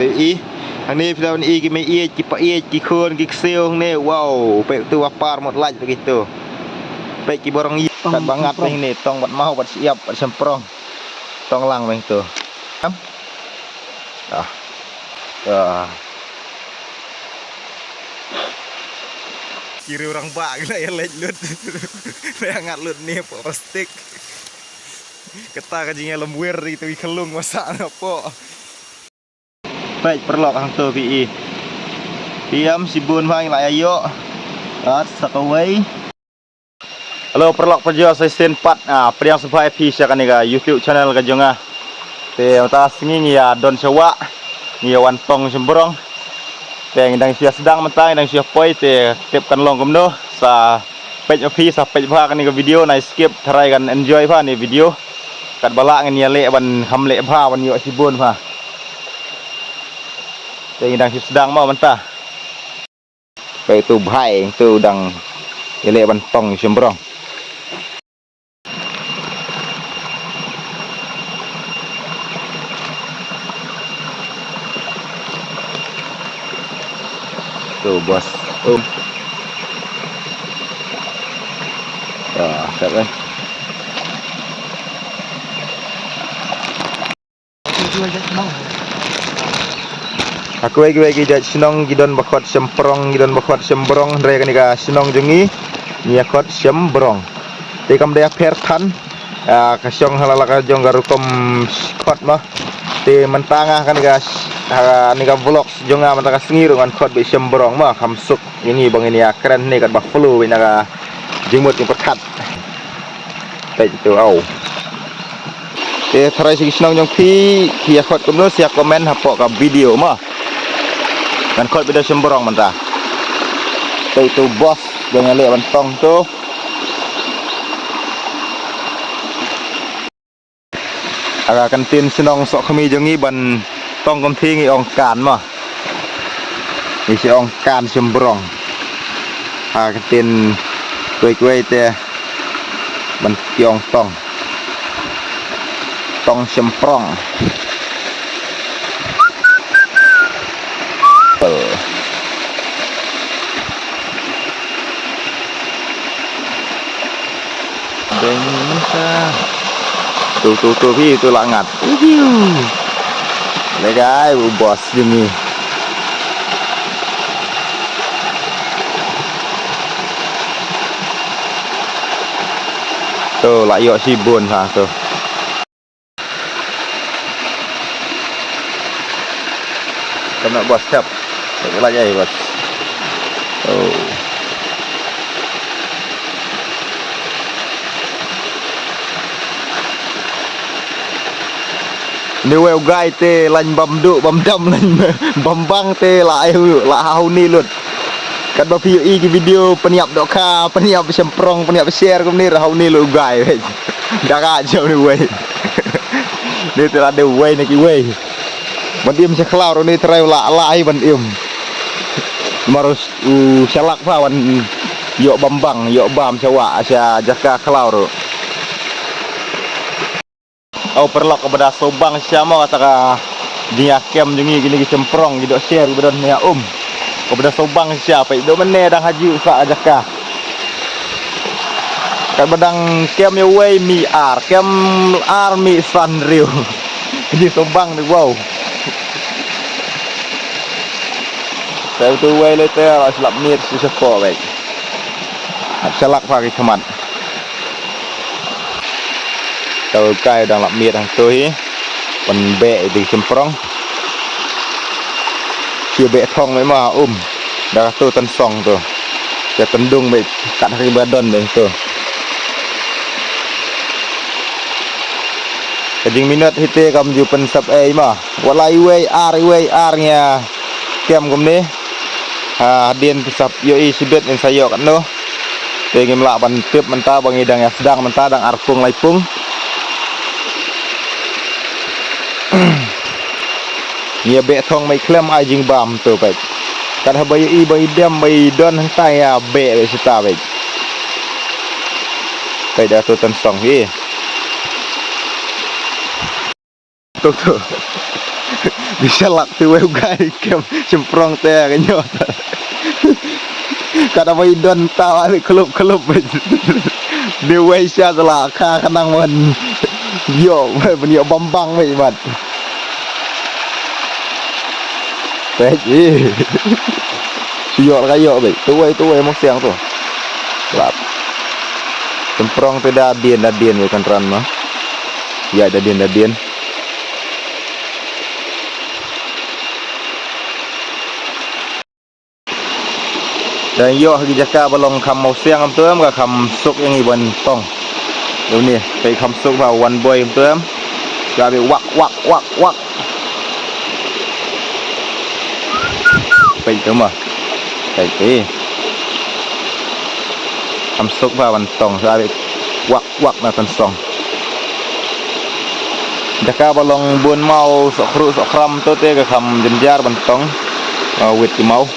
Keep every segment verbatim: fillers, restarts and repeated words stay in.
I, hangne phi lah ban i ki mei ïeit, ki pa ïeit, ki khun, ki ksiew hangne. Wow, peit tu ba par mut lait bad kitu. Peit ki barong ïeit. Tong kat ba ngat shymprong. Hangne tong bad maw bad shyiap bad shymprong. Tong lang bad tu. Am? Ah. Ah. Ki riew rangbah ki la ïa leit lut. La ïa ngat lut ne hapoh plastik. Kata ka jingïalam wir ïa kitu ki khyllung masa hapoh. Peit paralok hangto phi i. Phi ïam shibun bha ngi la ïa ïoh. At sa kawei. Hello paralok, pajua sa shisien pat, ah, pdiang sngewbha ïa phi sha kane ka YouTube channel ka jong nga. Te mynta sngi ngi ïa don sha wah, ngi ïa wan tong shymprong. Te ngi dang shu ïa sdang mynta, ngi dang shu ïa poi, te tip kan long kumno. Sa peit ma phi, sa peit bha kane ka video, nai skip, tharai kan enjoy bha ne video. Katba lah ngin ïa leh ban kham leh bha, ban ïoh shibun bha. Te ngi dang shu sdang mo mynta. Peit tu bhai, tu dang ïa leh ban tong shymprong. Tu bos. Tu. Ya, siap kan. Ha kiwei kiwei ki jait shnong ki don ba khot shymprong, ki don ba khot shymprong, hynrei kane ka shnong jong ngi, ngi ïa khot shymprong. Te kam dei ïa pher than, ah, ka shong ha la la ka jong ka rukom khot mo. Te mynta nga kane ka, ha, kane ka vlog jong nga mynta ka sngi ruh ngan khot beit shymprong mo, kham suk. Ïa ngi ba ngin ïa kren ne katba flow beit na ka jingmut jingpyrkhat. Peit tu, au. Te tharai sha ki shnong jong phi, phi ïa khot kumno, sa ïa comment hapoh ka video mo. Ngan khot beit da shymprong mynta. Peit tu bos, ba ngi ïa leh ban tong tu. Ha ka ktien shnong Sohkhmi jong ngi ban tong kumthi ngi ong kan mo. Ngi shu ong kan shymprong. Ha ka ktien kiwei kiwei te ban ki ong tong. Tong shymprong. Deng sa. Tu, tu, tu, phi, tu la ngat. Uhiu. Legai, u bos jong ngi. Tu, la ïoh shibun ha tu. Kam noh bos, siap. Siap lait ai bos. Oh. Ni wei u guy te laiñ bam duh, bam dam, laiñ bam bang te la ai u, la ha u ni lut. Katba phi ïohi ki video pynïap dohkha, pynïap shymprong, pynïap sher kumne, la ha u ni lut u guy. Da ka jam ni wei. Ni te la dei wei na kiwei. Ban im sha khlaw ruh ni trai la la ai ban im. Mar u shalak pha ban ïoh bam bang, ïoh bam sha wah, sha jaka khlaw ruh. Au paralok, kaba da sawbang shisha mo kata ka jingïakem jong ngi kine ki shymprong ki doh sher kiba don ha um. Kaba da sawbang shisha, peit doh mynne dang ha ju sa jaka. Katba dang kem ïa uwei mih ar, kem ar mih san riew. Ki sawbang ni, wow. Te utu uwei lei te la slap miet shisha ko beit. Hap shalak pha ki khmat. Tau kai dang lap miet hangto hi. Pynbeh ïa ki shymprong. Shu beh thong mai ma um. Da kato tan song to. Ka tendung beh kat ha ki ba don beh to. Ka jingminot hi te kam ju pynsap ei ma. Wat la iwei ar, iwei ar ngi ïa kem kumne. Ha, hadien phi sap ïohi shibit ngin sa ïoh katno. Te ngim lah ban tip mynta ba ngi dang ïa sdang mynta dang ar pung lai pung. Ngi ïa beh thong mai khlem ai jingbam to peit. Kat haba ïohi ba i dem ba i don hangta ïa beh beh sita peit. Peit da to tan song hi. Tu, tu. Ki shalak te wei u guy kem shymprong te ka nyo. Ka da wei don ta wa wei klop klop. Ni wei sha sala ka ka nang man. Yo, wei ban yo bambang wei mat. Peit, eh. Shu yo ka yo wei. Tu wei, tu wei mok siang tu. Lap. Shymprong te da dien, da dien wei kan ran ma. Ya da dien, da dien. Dang ïoh ha ki jaka ba long kham mawsiang, am tu em, ka kham suk ïa ngi ban tong. Ïa une, peit kham suk ba wan boi, am tu em. Ka bi wak, wak, wak, wak. Peit tu ma. Peit tu. Kham suk ba ban tong, ka bi wak. Wak na kan song. Jaka ba long bun maw, sok khru sok khram tu te ka kham jynjar ban tong. Ah, wit ki maw.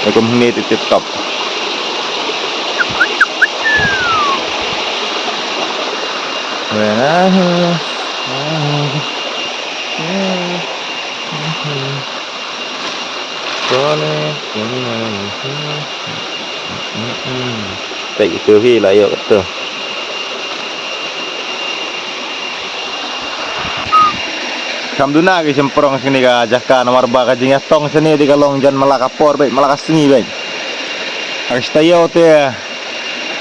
Ïa kum hynne te tip top. Peit itu hi la ïoh tu. Kham duna ki shymprong shane ka jaka namar ba ka jingïatong shane te ka long jan mala ka por beit, mala ka sngi beit. Ka shi taïew te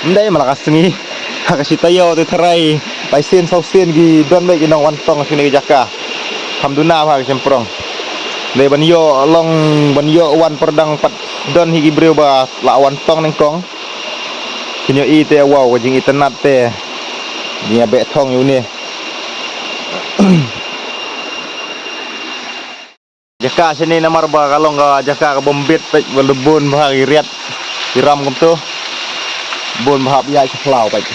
Ym dei mala ka sngi. Ha ka shi taïew te tharai lai sien saw sien ki don beit ki nong wan tong shane ka jaka. Kham duna ha ka shymprong. Dei ban ïoh long ban ïoh wan pyrshang pat don hi ki briew ba la wan tong nyngkong. Kin ïohi te wow ka jingitynnad te. Jingïabeh thong ïa une. Jaka shane namar ba ka long ka jaka ka bym bit peit ba la bun bha ki riat ki ram kumtu. Bun bha ïa ki khlaw peit.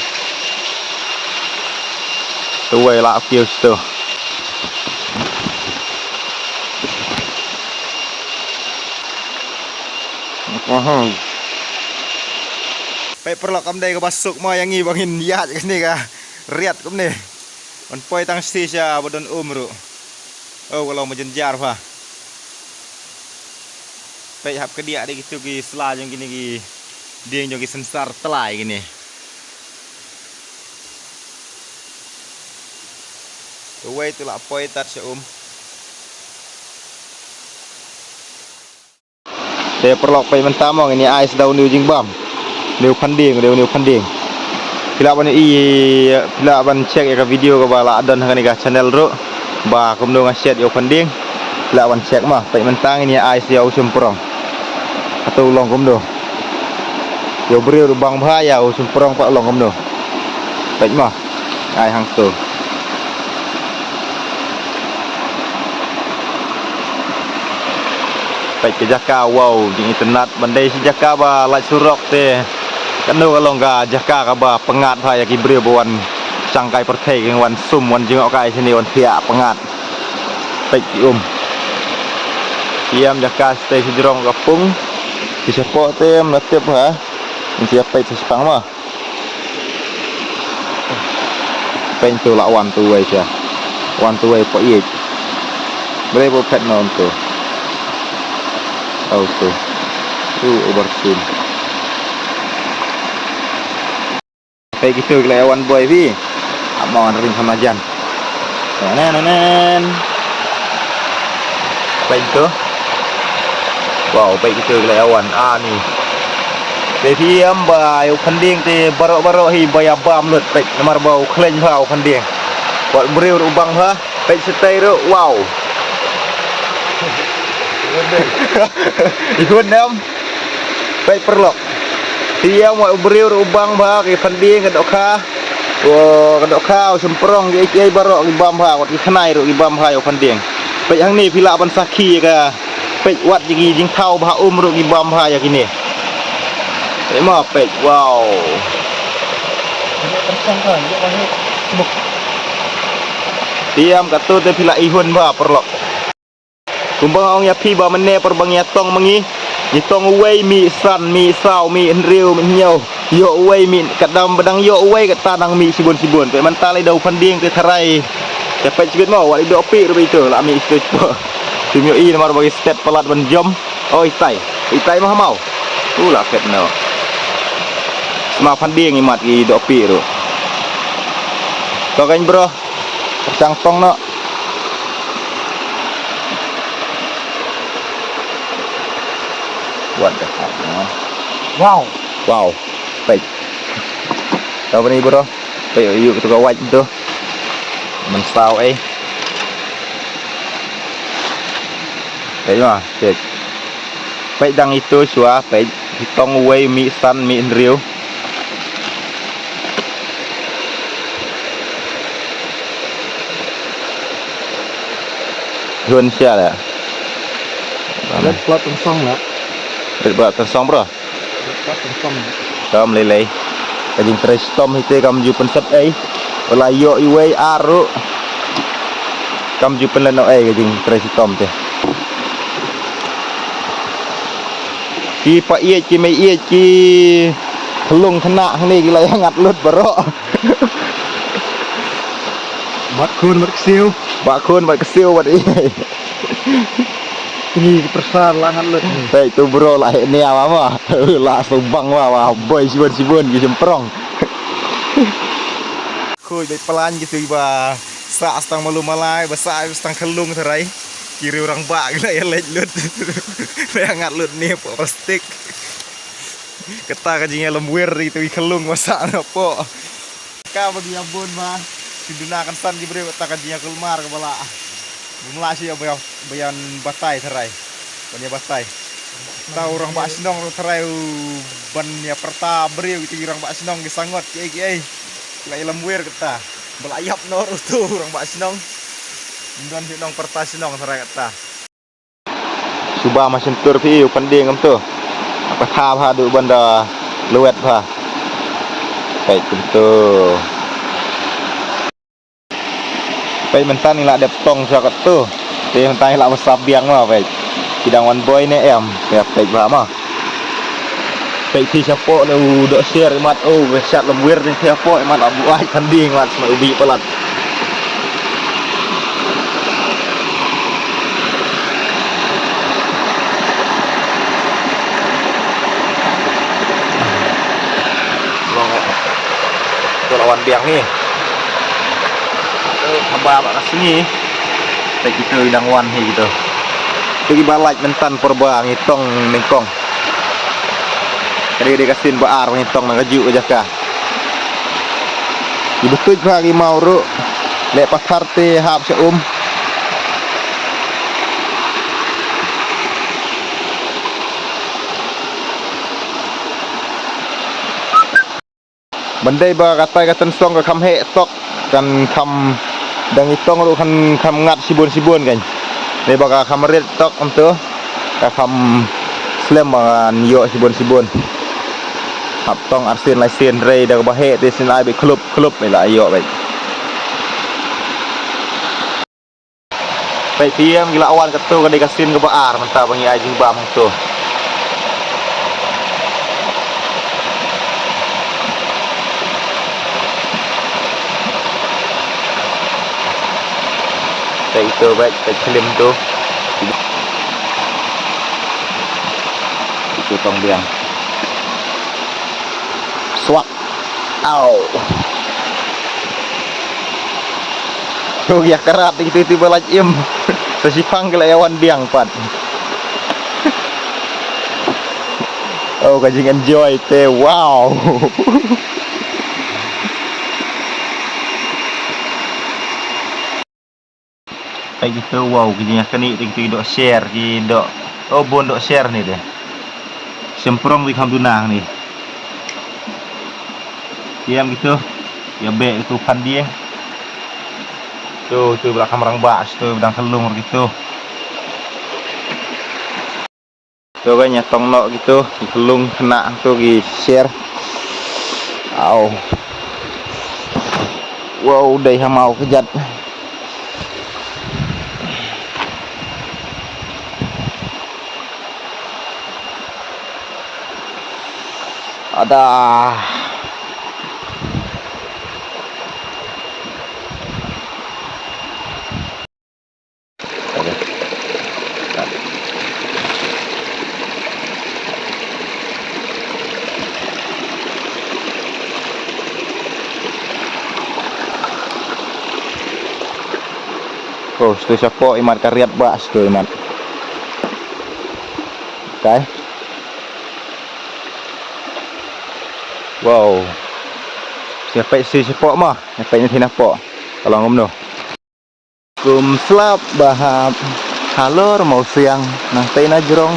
Tu wei la kiew tu. Peit paralok, kam dei kaba suk ma ïa ngi ba ngin ïaid kane ka riat kumne. Ban poi tang shi sha ba don um ruh. Oh, ka long ba jynjar pha. Peit hap ka diah de kitu ki sla jong kine ki dieng jong ki synsar tlai kine. Uwei tu la poi tat sha um. Te paralok, peit mynta mo ngin ïa ai sdang u ne u jingbam. Ne u khyndieng, ne u, ne u khyndieng. Phi lah ban i, phi lah ban check ïa ka video kaba la don ha kane ka channel ruh. Ba kumno nga shet ïa u khyndieng. Phi lah ban check ma, peit mynta ngin ïa ai sdang u shymprong. Hato u long kumno. Ïa u briew ruh bang bha, ïa u shymprong pat u long kumno. Peit ma. Ai hangto. Peit ka jaka, wow, jingitynnad, ban dei shi jaka ba lait surok te. Kano ka long ka jaka kaba pyngngad bha ïa ki briew ba wan shangkai pyrthei, ki wan sum, wan jngohkai shane, wan thiah pyngngad. Peit ki um. Ïam jaka shatei shajrong ka pung. Ki shapoh te ym la tip ha. Ngi ïa peit shaphang ma. Peit tu la wan tu wei sha. Wan tu wei pa ïeit. Bre bo phet non tu. Au tu. Tu ubar sin. Peit kitu ki la wan boi phi. Amon ring sama jan. Nen, nen, nen. Peit tu. Wow, peit kitu ki la wan. Ah, ni. Te phi ïam ba ïa u khyndieng te baroh baroh hi ba ïa bam lut peit namar ba u khleiñ bha u khyndieng. Wat briew ruh u bang bha. Peit shatei ruh, wow. Ihun em. Peit paralok. Phi ïam wat u briew ruh u bang bha, ki khyndieng ka dohkha. Ka dohkha, u shymprong, kiei kiei baroh ki bam bha, wat ki khnai ruh ki bam bha ïa u khyndieng. Peit hangne phi lah ban sakhi ïa ka. Peit wat ïa ki jingthaw bha um ruh ki bam bha ïa kine. Peit ma peit, wow. Phi ïam katu te phi lah ihun bha paralok. Kumba nga ong ïa phi ba mynne por ba ngi ïa tong ma ngi. Ngi tong uwei mih san, mih saw, mih hynriew, mih hynñiew. Ïoh uwei mih katdam ba dang ïoh uwei katta nang mih shibun shibun. Peit mynta lei da u khyndieng te tharai. Te peit shibit mo, wat i doh pih ruh ba ito, la mih ito po. Tim ïohi namar ba ki stet palat ban jom. Oh, itai. Itai mo ha maw. U la phet no. Sma phan dieng i mat ki doh pih ruh. To kan bro. Chang tong no. What the fuck, man? Wow. Wow. Peit. Tahu ni bro. Peit, yu tu ka wait tu. Mensaw eh. Peit ma, peit. Peit dang ito shuwa, peit. Hitong uwei, mih san, mih hynriew. Hun sia la. Red blood tensong la. Red blood tensong bro. Red blood tensong. Kam lei lei. Ka jingtrei shitom hi te kam ju pynsep ei. Wala ïoh iwei ar ruh. Kam ju pynlehnoh ei ka jingtrei shitom te. Ki pa ïeit ki mei ïeit ki khlung khynnah hangne ki la ïa ngat lut baroh. Bat khun bat ksiew. Bat khun bat ksiew bat ïeit. Ni ki pyrsa la ngat lut. Hei tu bro la heh nia ma ma. La song bang ma ma boi shibun shibun ki shymprong. Khuid beit plan ki tu ba sa stang malu malai ba sa stang khlung tharai. Ki riew rangbah ki la ïa leit lut. La ïa ngat lut ne po plastik. Kata ka jingïalam wir ri tu i khlung ba sa na po. Ka ba ki ïa bun ba ki duna kan san ki briew kata ka jingïakulmar ka ba la. Bym lah shi ïa ba ïa batai tharai. Ban ïa batai. Ta u rangbah shnong ruh tharai u ban ïa pyrta briew ki tu i rangbah shnong ki sangot ki ei ki ei. La ïalam wir kata. Ba la ïap noh ruh tu u rangbah shnong. Ym don shu nong pyrta shnong tharai kata. Suba ma shyntur phi u pyndieng kumto. Ka tha bha du ban da luwet bha. Peit kumto. Peit mynta ngi la dep tong sha kato. Te mynta ngi la ba sap biang ma peit. Ki dang wan boi ne em. Peit bha ma. Peit ki shapoh le u doh sher i mat, oh, we shat lem wir ding ki shapoh i mat, abu ai kan ding mat, ma ubi palat. Long eh. Tu lawan biang ni. Tu haba ba ka sngi. Peit kita i dang wan hi kita. Tu ki ba lait mynta por ba ngi tong nyngkong. Ka dei ka sien ba ar ngi tong na kajuh ka jaka. Ki ba tuid bha ki maw ruh. Leh pathar te hap sha um. Ban dei ba katai ka tynsong ka kham heh tok, kan kham dang i tong ruh kan kham ngat shibun shibun kan. Dei ba ka kham rit tok kumto, ka kham slem ba kan ïoh shibun shibun. Hap tong arsien laisien rei da kaba heh te sien ai beit khlup khlup beit la ïoh beit. Peit phi em ki la wan kato ka dei ka sien kaba ar mynta ba ngi ai jingbam hangto. Peit to peit, peit klim to. Itu tong biang. Swak. Au. Ïoh ïa karat ïa kito kito ba lait im. Sa shipang ki la ïa wan biang pat. Oh, ka jing enjoy te, wow. Ai kito, wow, ki jingïakynduh te kito ki doh sher, ki doh, oh, bun doh sher ni te. Shymprong te kham duna ni. Ïam kito, ïa beh kito phan dieng. To, to ba la kham rangbah, to ba dang khyllung kito. To ka ïa tong noh kito, ki khyllung khynnah to ki sher. Au. Wow, dei ha maw kjat. Ada. Oh, stu shapoh imat ka riat ba stu imat. Kai. Wow. Stu peit stu shapoh ma, peit ni thina poh. Ka long kumno. Kum slap ba hap halor mau siang nang tei na jrong.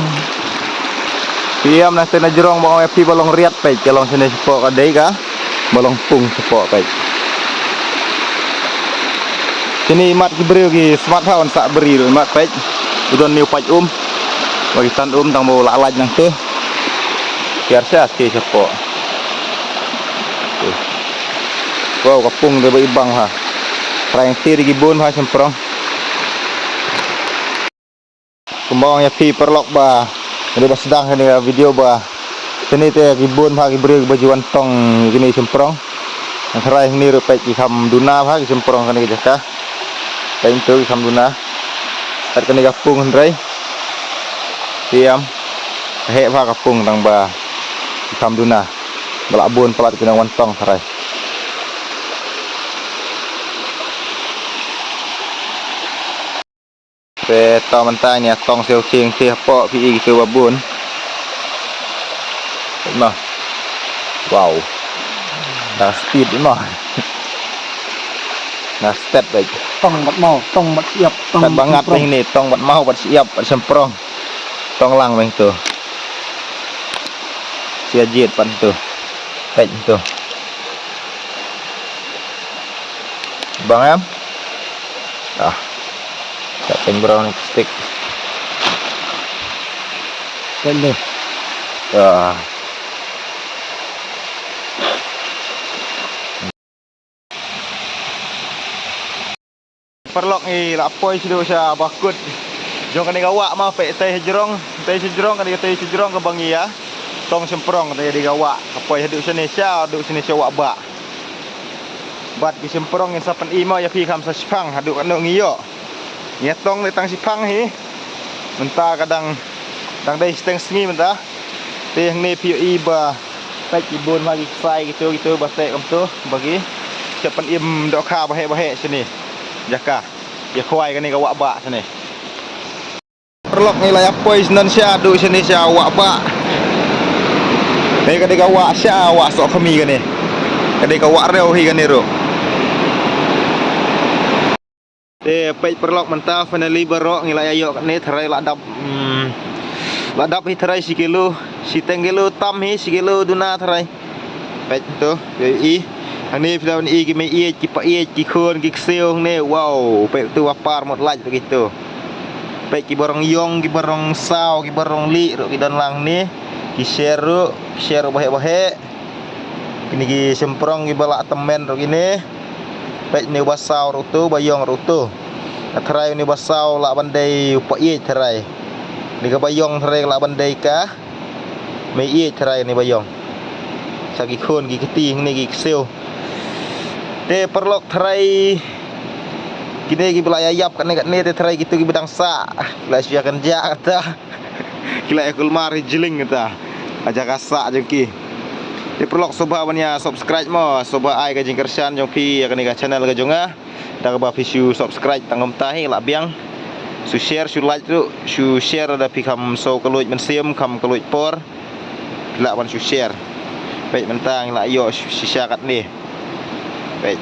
Piam nang tei na jrong ba ong ïa phi ba long riat peit ka long sini shapoh ka dei ka ba long pung shapoh peit. Sini imat ki briew ki smat ha on sa bri imat peit. U don niu pait um. Ba ki tan um tang ba u la lait nang te. Kiar sha ski shapoh. Wow, ka pung de ba ibang ha. Rang ti de ki bun ha shemprong. Kumba ong ïa phi paralok ba ngin ïa ba sdang kane ka video ba kane te ki bun ba ki briew ba ju wan tong kine shemprong. Nang tharai hangne ruh peit ki kham duna ba ki shemprong kane ka jaka. Peit tu ki kham duna. Peit kane ka pung hynrei. Tiam. Heh ba ka pung tang ba ki kham duna. Ba la bun palat ki nang wan tong tharai. Te to mynta ngi ïa tong siew khieng te hapoh phi i kitu ba bun. Noh. Wow. Dah speed noh. Dah step baik. Tong bad mau, tong bad siap, tong bad bangat semprong. Ni tong bad mau bad siap bad semprong. Tong lang meng tu. Sia jiet pan tu. Peit tu. Bang em? Ah. Tak peng brown stick. Peng deh. Ah. Paralok ngi la poi sha dei sha bakut. Jong kane ka wah ma peit tei sha jrong, tei sha jrong kane ka tei sha jrong ka ba ngi ïa tong shemprong tei dei ka wah. Ka poi sha dei shane sha dei shane sha wah ba. Bad ki shemprong ngin sa pyni mo ïa phi kham sa shipang haduh katno ngi ïoh. Ngi ïa tong dei tang shipang hi. Mynta ka dang dang dei shiteng sngi mynta. Te hangne phi ïohi ba peit ki bun ba ki ksai kitu kitu ba teh kumtu ba ki sa pynim dohkha ba heh ba heh shane. Jaka ïa khwai kane ka wah ba shane. Paralok ngi la ïa poi shane sha dei shane sha wah ba. Te ka dei ka wah sha wah soh khami kane. Ka dei ka wah rew hi kane ruh. Te peit paralok mynta finally baroh ngi la ïa ïoh kane tharai la dap, hmm, la dap hi tharai shi kilo, shiteng kilo tam hi shi kilo duna tharai. Peit tu, ïohi. Hangne phi la wan i ki mei ïeit, ki pa ïeit, ki khun, ki ksiew hangne. Wow, peit tu ba par mut lait ruh kitu. Peit ki barong ïong, ki barong saw, ki barong lieh ruh ki don lang hangne. Ki sher ruh, ki sher ruh ba heh ba heh. Kine ki shemprong ki ba la tymmen ruh kine. Peit ni u ba saw ruh tu, ba ïong ruh tu. Tharai ni ba saw la ban dei u pa ïeit tharai. Ni ka ba ïong tharai la ban dei ka mei ïeit tharai ni ba ïong. Sa ki khun ki kti hangne ki ksiew. Te paralok tharai kine ki ba la ïa ïap kane kane te tharai kitu ki ba dang sah. La shu ïa kynjah kata. Ki la ïa kulmar hi jling kata. Ka jaka sah jong ki. Te paralok sngewbha ban ïa subscribe mo, sngewbha ai ka jingkyrshan jong phi ïa kane ka channel ka jong nga. Da kaba phi shu subscribe tang kumta hi la biang. Shu share shu like ruh, shu share da phi kham sngew ka luid mynsiem kham ka luid por. Phi lah ban shu share. Peit mynta ngi la ïoh shisha katne. Peit.